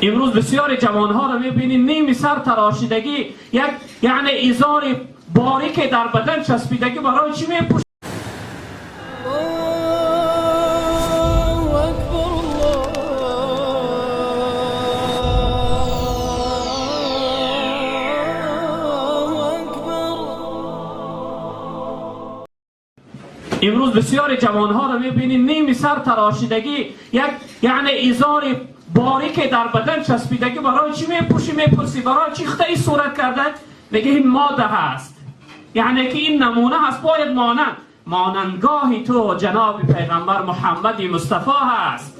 Имрӯз бисёри ҷавонҳоро мебинӣ, ними сар тарошидагӣ, як яъне изори борике дар бадан часпидагӣ. Барои чӣ мепӯшӣ? الله أكبر، الله أكبر. Имрӯз бисёри ҷавонҳоро мебинӣ, ними сар тарошидагӣ, як яъне изори борике дар бадан часпидагӣ. Барои чӣ мепӯшӣ? Мепурсӣ, барои чӣ хта ин сурат карда? Мега, ин мода ҳаст, яъне ки ин намуна ҳаст, бояд монанд. Монандгоҳи ту ҷаноби пайғамбар Муҳаммади Мустафо ҳаст.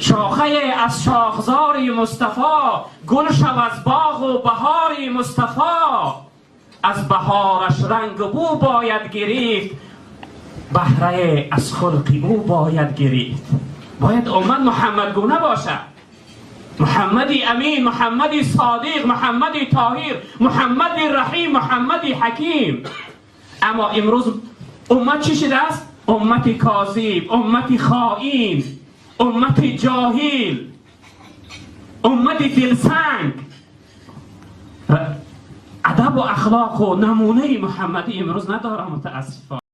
Шохае аз шохзори Мустафо, гул шав аз боғу баҳори Мустафо. Аз баҳораш рангу бӯ бояд гирифт, баҳрае аз хулқи ӯ бояд гирифт. Бояд уммат Муҳаммадгуна бошад: Муҳаммади амин, Муҳаммади содиқ, Муҳаммади тоҳир, Муҳаммади раҳим, Муҳаммади ҳаким. Аммо имрӯз уммат чӣ шудааст? Уммати козиб, уммати хоин, уммати ҷоҳил, уммати дилсанг. Адабу ахлоқу намунаи муҳаммадӣ имрӯз надорам, мутаассифона.